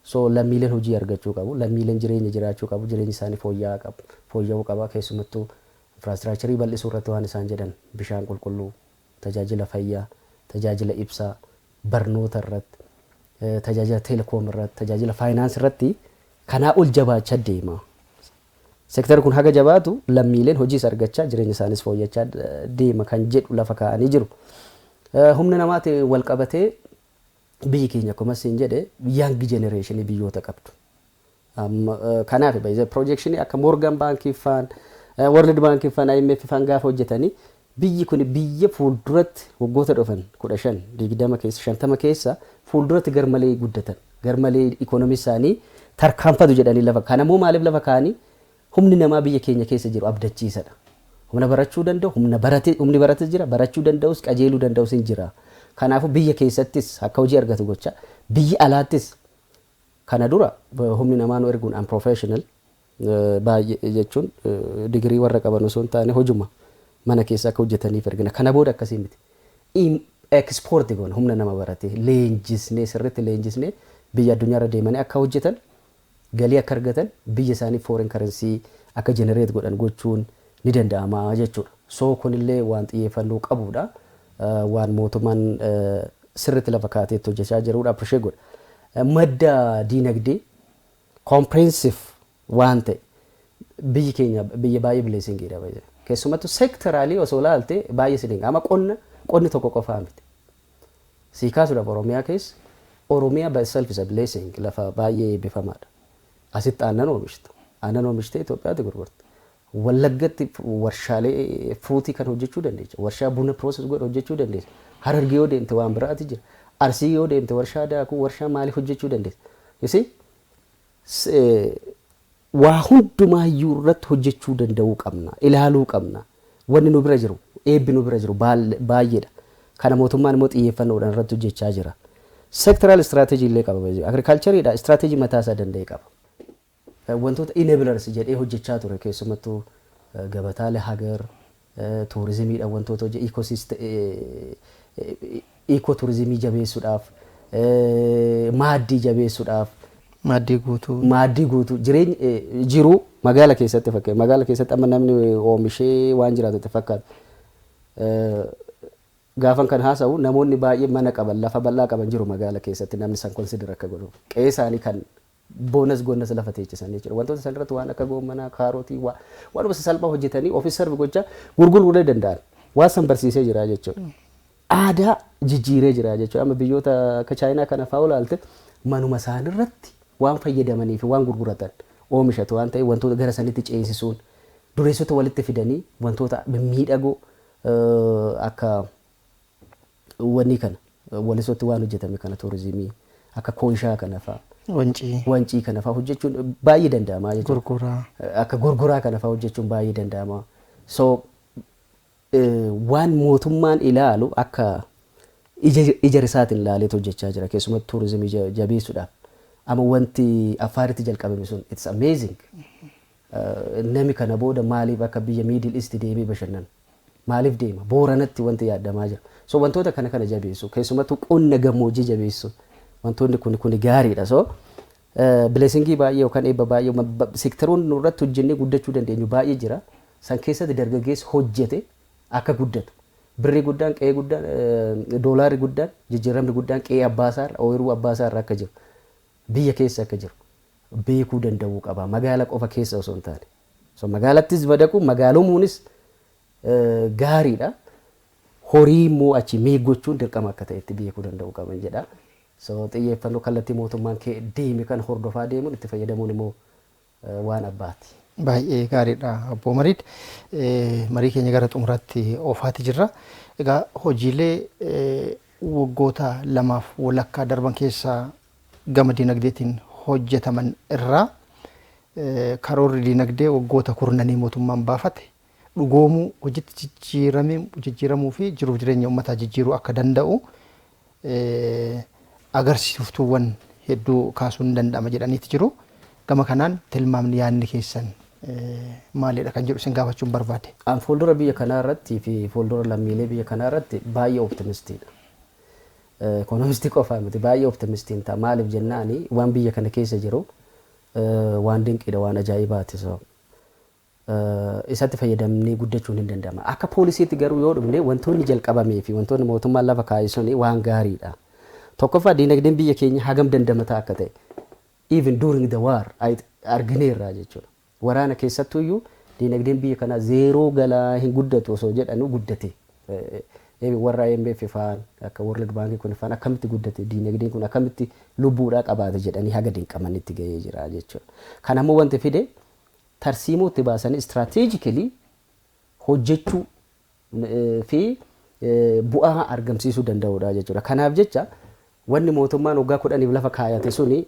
so lammiileen hojii argachuu qabu, lammiileen jireenya jiraachuu qabu, jireenyi isaanii fooyya'aa qabu, fooyya'uu qaba. Keessumattuu infrastructure bal'isuu irratti waan isaan jedhan, bishaan qulqulluu, tajaajila fayyaa, tajaajila ibsaa, barnoota irratti, tajaajila teelekoom irratti, tajaajila faayinaans irratti kanaa ol jabaachaa deema. Seektarri kun haga jabaatu lammiileen hojiis argachaa, jireenya isaanis fooyyachaa deema kan jedhu lafa kaa'anii jiru. Humna namaatiin wal qabatee biyyi keenya akkuma siin jedhe young generation biyyoota qabdu. Kanaaf projection akka Morgan Baankii faan, World Baankii faan, IMF faan gaafa hojjetanii, biyyi kun biyya fuulduratti waggoota dhufan 15, 20 keessa, 50 keessa fuulduratti garmalee guddatan, garmalee ikonomii isaanii tarkaanfatu jedhanii lafa. Kanammoo maaliif lafa kaa'anii? Humni namaa biyya keenya keessa jiru abdachiisadha. Humna barachuu danda'u, humna barate, humni barates jira, barachuu danda'us, qajeeluu danda'us hin jira. Kanaafuu biyya keessattis akka hojii argatu gocha, biyya alaattis kana dura humni namaa nu erguun unprofessional baay'ee jechuun digirii warra qaban osoo hin taane hojuma mana keessa akka hojjetaniif ergina. Kana booda akkasii miti. Export goona, humna nama barate leenjisnee, sirriitti leenjisnee, biyya addunyaarra deemanii akka hojjetan, galii akka argatan, biyya isaanii foreign currency akka generate godhan gochuun ni danda'ama jechuudha. So kunillee waan xiyyeeffannoo qabudha. Waan mootummaan sirriitti lafa kaa'ateetti hojjechaa jirudha. Appreciate godha. Madda diinagdee comprehensive waan ta'e, biyyi keenya biyya baay'ee blessingiidha. Keessumattuu sectorally osoo ilaalte baay'ee si dinqa. Amma qonni tokko qofaa miti. Sii kaasuudhaaf, Oromiyaa keessa, Oromiyaa by itself is a blessing, lafa baay'ee eebbifamaadha. Asitti aannan oomishta. Aannan oomishtee Itoophiyaatti gurgurta. Wallaggatti warshaalee fruit kan hojjechuu dandeessa. Warshaa buna process godhu hojjechuu dandeessa. Harargee yoo deemte waan biraati jira. Arsii yoo deemte warshaa daakuu, warshaa maalii hojjechuu dandeessa. You see? Waa hundumaayyuu irratti hojjechuu danda'uu qabna. Ilaaluu qabna. Wanni nu bira jiru, eebbi nu bira jiru baay'eedha. Kana mootummaan immoo xiyyeeffannoodhaan irratti hojjechaa jira. Sectoral strategy illee qaba. Agricultureidha strategy mataa isaa danda'e qaba. Wantoota enablers jedhee hojjechaa ture, keessumattuu gabataalee hagar tuurizimiidhaan, wantoota hojii eco tourism jabeessuudhaaf, maaddii jabeessuudhaaf. Maaddii guutuu. Maaddii guutuu jireenya jiruu magaala keessatti fakkeenya magaala keessatti amma namni oomishee waan jiraatu itti fakkaata. Gaafan kan haasa'u namoonni baay'ee mana qaban, lafa bal'aa qaban jiru magaala keessatti, namni san consider akka godhu qe'ee isaanii kan boonas gonnas lafa teechisan jechuudha. Wantoota san irratti waan akka goommanaa, kaarotii, waanuma sasalphaa hojjetanii ofii serve gochaa gurguruu danda'an waan san barsiisee jira jechuudha. Aadaa jijjiiree jira jechuudha. Amma biyyoota akka Chaayinaa kana fa'aa olaalte manuma isaaniirratti waan fayyadamanii fi waan gurguratan oomishatu waan ta'eef, wantoota gara sanitti ceesisuun, dureessota walitti fidanii, wantoota mimmiidhagoo akka wanni kana Walisootti waan hojjetame kana, tuurizimii akka Koonshaa kana fa'aa. Wancii. Wancii kana fa'aa hojjechuun baay'ee danda'ama jechuudha. Gurguraa. Akka Gurguraa kana fa'aa hojjechuun baay'ee danda'ama. So waan mootummaan ilaalu akka ija isaatiin ilaaleetu hojjechaa jira, keessumattuu tuurizimii jabeessuudhaaf. Amma wanti Affaaritti jalqabame sun, it's amazing. Nami kana booda maaliif akka biyya Middle East deemee bashannana? Maaliif deema? Booranatti wanti yaadamaa jira. So wantoota kana kana jabeessu, keessumattuu qonna gammoojjii jabeessu, wantoonni kun gaariidha. So blessingii baay'ee yookaan eebba baay'ee seektaroonni nurratti hojjennee guddachuu dandeenyu baay'ee jira. San keessatti dargaggeessi hojjete akka guddatu. Birrii guddaan, qe'ee guddaan, doolaarri guddaan, jijjiiramni guddaan qe'ee abbaasaarra, ooyiruu abbaasaarra akka jiru, biyya keessa akka jiru beekuu danda'uu qaba. Magaala qofa keessa osoo hin taane. So magaalattis madaqu, magaalomuunis gaariidha. Horii immoo achi miiggochuun dirqama akka ta'etti beekuu danda'uu qaban jedha. So xiyyeeffannoo kallattii mootummaan deeme kan hordofaa deemuun itti fayyadamuun immoo waan abbaati. Baay'ee gaariidha, obbo Mariid. Marii keenya gara xumuraatti oofaati jirra. Egaa hojiilee waggoota 2f walakkaa darban keessaa gama dinagdeetiin hojjetaman irraa karoorri dinagdee waggoota kurnanii mootummaan baafate dhugoomuu, hojiitti jijjiiramuu fi jiruuf jireenya uummataa jijjiiruu akka danda'u agarsiiftuuwwan hedduu kaasuun ni danda'ama jedhaniiti jiru. Gama kanaan tilmaamni yaadni keessan maalidha kan jedhu isin gaafachuun barbaade. An fuuldura biyya kanaa irratti fi fuuldura lammiilee biyya kanaa irratti baay'ee optimistiidha. Ikoonomistii qofaa miti, baay'ee optimistiin ta'a. Maaliif jennaani, waan biyya kana keessa jiru waan dinqiidha, waan ajaa'ibaati. So isatti fayyadamnee guddachuun hin danda'ama. Akka poolisiitti garuu yoo dhufne, wantoonni jalqabamee fi wantoonni mootummaan lafa kaa'e suni waan gaariidha. Tokkoffaa, diinagdeen biyya keenya hagam dandamataa akka ta'e even during the war argineerra jechuudha. Waraana keessattuyyuu diinagdeen biyya kanaa zeeroo galaa hin guddatu osoo jedhanu guddate. Warra IMF faan, akka World Bank kun faan, akkamitti guddate, diinagdeen kun akkamitti lubbuudhaa qabaate jedhanii haga dinqamanitti gahee jira jechuudha. Kan ammoo wanti fide tarsiimoo itti baasanii strategically hojjechuu fi bu'aa argamsiisuu danda'udha jechuudha. Kanaaf jecha wanni mootummaan waggaa 10f lafa kaayate suni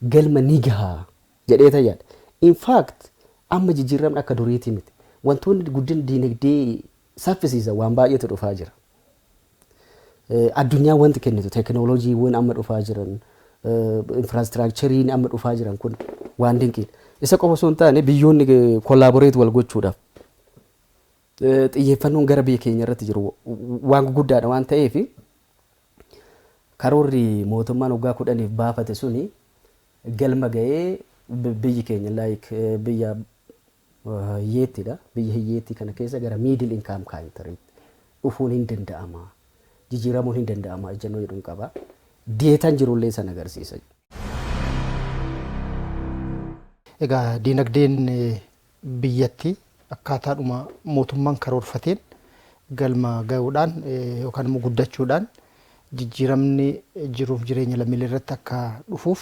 galma ni gahaa jedhee tajaajila. In fact, amma jijjiiramni akka duriitii miti. Wantoonni guddina diinagdee saffisiisan waan baay'eetu dhufaa jira. Addunyaa wanti kennitu, teekinooloojiiwwan amma dhufaa jiran, infrastructureiin amma dhufaa jiran kun waan dinqiidha. Isa qofa osoo hin taane, biyyoonni collaborate wal gochuudhaaf xiyyeeffannoon gara biyya keenya irratti jiru waan guguddaadha waan ta'eef, karoorri mootummaan waggaa 10f baafate suni galma ga'ee biyyi keenya like biyya hiyyeettidha. Biyya hiyyeettii kana keessa gara middle income country dhufuun hin danda'ama. Jijjiiramuun hin danda'ama ejjennoo jedhuun qaba. Dataan jirullee san agarsiisa. Egaa diinagdeen biyyattii akkaataadhuma mootummaan karoorfateen galma gahuudhaan yookaan immoo guddachuudhaan jijjiiramni jiruuf jireenya lammiilee irratti akka dhufuuf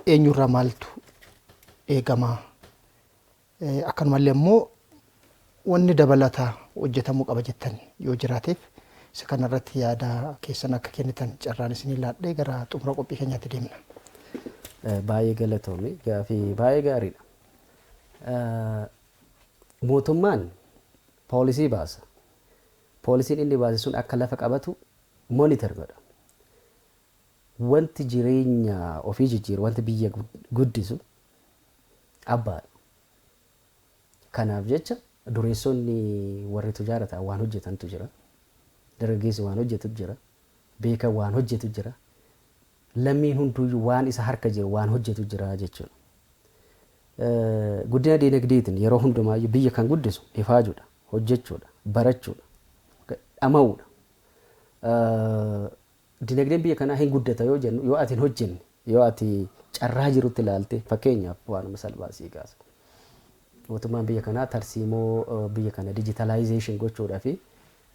eenyurraa maaltu eegama? Akkanumallee immoo wanni dabalataa hojjetamuu qaba jettan yoo jiraateef, isa kanarratti yaada keessan akka kennitan carraan isinii laadhee gara xumura qophii keenyaatti deemna. Baay'ee galatoomi, gaafii baay'ee gaariidha. Mootummaan poolisii baasa. Poolisiin inni baase sun akka lafa qabatu monitor godha. Wanti jireenya ofii jijjiiru, wanti biyya guddisu abbaadha. Kanaaf jecha dureessonni warri tujaara ta'an waan hojjetantu jira. Dargaggeessi waan hojjetu jira. Beekan waan hojjetu jira. Lammiin hunduuyyuu waan isa harka jiru waan hojjetu jira jechuudha. Guddina diinagdeetiin yeroo hundumaayyuu biyya kan guddisu ifaajuudha, hojjechuudha, barachuudha, dhama'uudha. Dinagdeen biyya kanaa hin guddata yoo jennu, yoo ati hin hojjenne, yoo ati carraa jirutti ilaalte, fakkeenyaaf waanuma salphaa sii kaasa. Mootummaan biyya kanaa tarsiimoo biyya kana digitalization gochuudhaa fi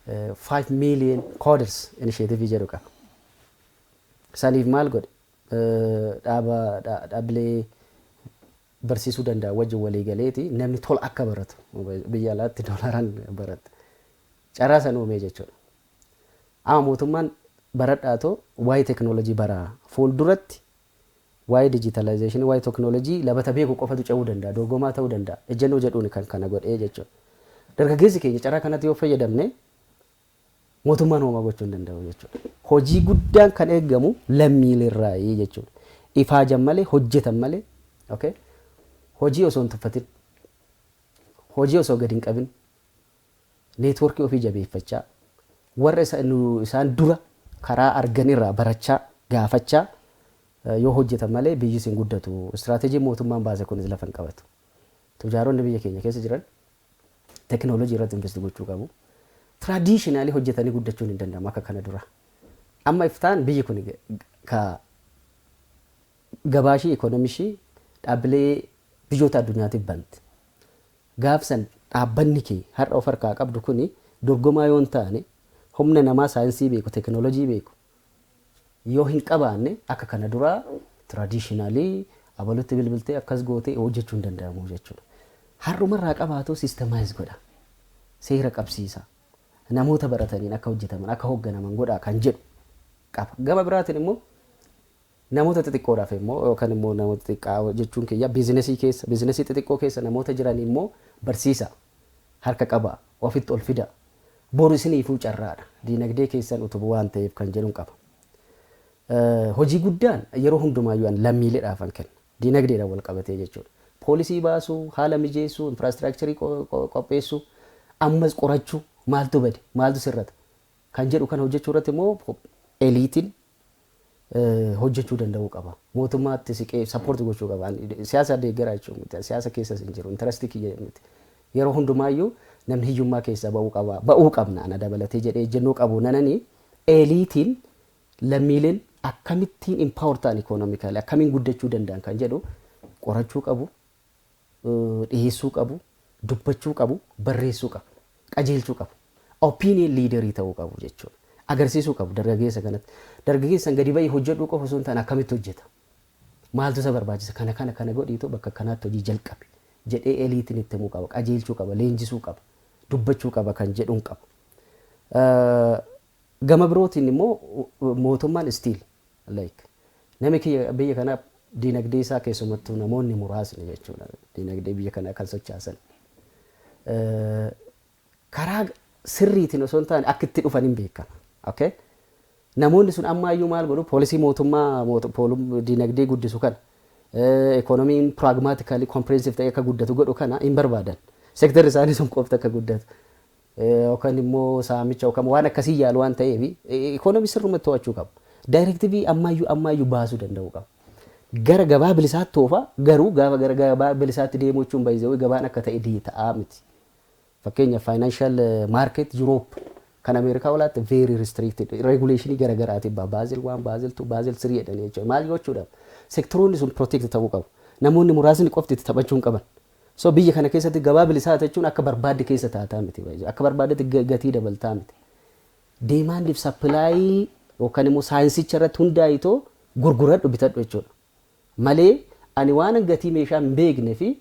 5 million coders initiative jedhu qaba. Saniif maal godhe? Dhaaba dhaabbilee barsiisuu danda'a wajjin walii galeeti namni tola akka baratu, biyya alaatti doolaaraan barata. Carraa san uumee jechuudha. Amma mootummaan baradhaatoo waa'ee teekinooloojii baraa, fuulduratti waa'ee digitalization, waa'ee teekinooloojii labata beeku qofatu ce'uu danda'a, dorgomaa ta'uu danda'a ejjennoo jedhuun kan kana godhee jechuudha. Dargaggeessi keenya carraa kanatti yoo fayyadamne mootummaan homaa gochuu hin danda'u jechuudha. Hojii guddaan kan eegamu lammiileerraayi jechuudha. Ifaajan malee, hojjetan malee, okay? Hojii osoo hin tuffatin, hojii osoo gadi hin qabin, network ofii jabeeffachaa, warra isaan dura karaa arganirraa barachaa, gaafachaa yoo hojjetan malee biyyi hin guddatu. Istiraateejii mootummaan baase kunis lafa hin qabatu. Tujaaronni biyya keenya keessa jiran teekinooloojii irratti invest gochuu qabu. Traditionally hojjetanii guddachuun hin danda'amu akka kana dura. Amma iftaan biyyi kun ka gabaashii, ikoonomishii dhaabbilee biyyoota addunyaatiif banti. Gaafsan dhaabbanni kee har'a of harkaa qabdu kuni dorgomaa yoo hin taane, humna namaa saayinsii beeku, teekinooloojii beeku yoo hin qabaanne, akka kana duraa traditionally abalutti bilbiltee akkas gootee hojjechuu hin danda'amu jechuudha. Har'umarraa qabaatu systemize godha. Seera qabsiisa. Namoota barataniin akka hojjetaman, akka hoogganaman godha kan jedhu qaba. Gama biraatiin immoo namoota xixiqqoodhaaf immoo, yookaan immoo namoota xixiqqaa jechuun kiyya business keessa, business xixiqqoo keessa namoota jiran immoo barsiisa, harka qaba, ofitti ol fida, boru isiniifuu carraadha, diinagdee keessan utubuu waan ta'eef kan jedhuun qaba. Hojii guddaan yeroo hundumaayyuu lammiileedhaaf kan kenna, diinagdeedhaan wal qabatee jechuudha. Poolisii baasuu, haala mijeessuu, infrastructure qopheessuu, ammas qorachuu, maaltu bade, maaltu sirrata kan jedhu kan hojjechuu irratti immoo eliteiin hojjechuu danda'uu qaba. Mootummaatti siqee support gochuu qaba. Siyaasa deeggaraa jechuun miti. Siyaasa keessas hin jiru. Interest kiyya miti. Yeroo hundumaayyuu namni hiyyummaa keessaa ba'uu qaba. Ba'uu qabna ana dabalatee jedhee ejjennoo qabu nananii eliteiin lammiileen akkamittiin empower ta'an, economically akkamiin guddachuu danda'an kan jedhu qorachuu qabu, dhiyeessuu qabu, dubbachuu qabu, barreessuu qabu, qajeelchuu qabu. Opinion leader ta'uu qabu jechuudha. Agarsiisuu qabu dargaggeessa kanatti. Dargaggeessan gadi bahii hojjedhuu qofa osoo hin taane akkamitti hojjeta? Maaltu isa barbaachisa? Kana kana kana godhiitu bakka kanaatti hojii jalqabe jedhee eliteiin itti himuu qaba, qajeelchuu qaba, leenjisuu qaba, dubbachuu qaba kan jedhuun qaba. Gama birootiin immoo mootummaan still like namni biyya kanaa diinagdee isaa, keessumattuu namoonni muraasni jechuudha, diinagdee biyya kanaa kan sochaasan. Karaa sirriitiin osoo hin taane akka itti dhufan hin beekama. Okay? Namoonni sun ammaayyuu maal godhu? Poolisii mootummaa diinagdee guddisu kana, ikoonomiin pragmatically comprehensive ta'e akka guddatu godhu kana hin barbaadan. Sectorri isaanii sun qofti akka guddatu. Yookaan immoo saamicha yookaan waan akkasii yaalu waan ta'eef ikoonomii sirrumatti to'achuu qabu. Directive ammaayyuu ammaayyuu baasuu danda'uu qabu. Gara gabaa bilisaatti oofa, garuu gaafa gara gabaa bilisaatti deemuu jechuun baay'ee gabaan akka ta'e ta'aa miti. Fakkeenyaaf financial market Europe kan Ameerikaa olaatti very restricted regulation garaagaraatiin Basel 1, Basel 2, Basel 3 jedhanii jechuudha. Maal gochuudhaaf? Sectoroonni sun protect ta'uu qabu. Namoonni muraasni qofti itti taphachuu hin qaban. So biyya kana keessatti gabaa bilisaa jechuun akka barbaadde keessa taataa miti. Akka barbaaddetti gatii dabaltaa miti. Demand fi supply yookaan immoo saayinsicha irratti hundaa'itoo gurguradhu, bitadhu jechuudha. Malee ani waan gatii meeshaa hin beekne fi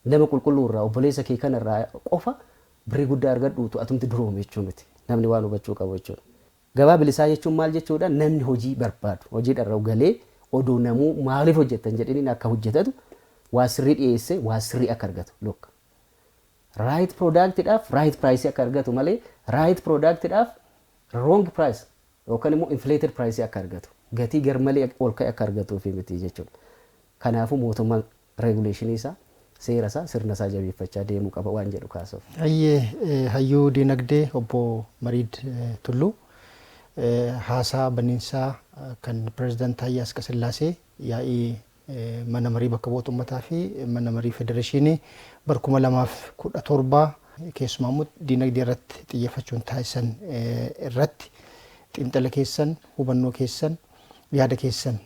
nama qulqulluu irraa, obboleessa kee kanarraa qofa birrii guddaa argadhuutu atumti duroome jechuu miti. Namni waan hubachuu qabu jechuudha. Gabaa bilisaa jechuun maal jechuudha? Namni hojii barbaadu hojii dharra'u galee odoo namuu maaliif hojjettan jedhaniin akka hojjetatu, waa sirrii dhiyeesse waa sirrii akka argatu. Look. Right productidhaaf right price akka argatu malee right productidhaaf wrong price yookaan immoo inflated price akka argatu, gatii garmalee ol ka'e akka argatuuf miti jechuudha. Kanaafuu mootummaan regulation isaa, seera isaa, sirna isaa jabeeffachaa deemuu qaba waan jedhu kaasuuf. Hayyee, hayyuu diinagdee obbo Mariid Tulluu. Haasaa baniinsaa kan pireezidaant Taayyee Asqasillaasee yaa'ii mana marii bakka bu'oota uummataa fi mana marii federeeshinii bara 2017 keessumaa immoo diinagdee irratti xiyyeeffachuun taasisan irratti xiinxala keessan, hubannoo keessan, yaada keessan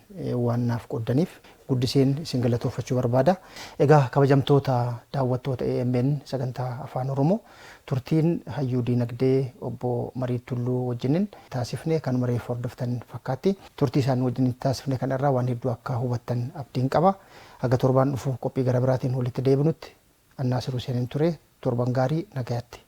waan naaf qooddaniif guddiseen isin galatoofachuu barbaada. Egaa kabajamtoota daawwattoota AMN sagantaa Afaan Oromoo, turtiin hayyuu diinagdee obbo Marii Tulluu wajjinin taasifne kanuma reefu hordoftan fakkaatti. Turtii isaan wajjinin taasifne kanarraa waan hedduu akka hubattan abdiin qaba. Haga torbaan dhufu qophii gara biraatiin walitti deebinutti Annaasir Huseeniin ture. Torban gaarii, nagayaatti.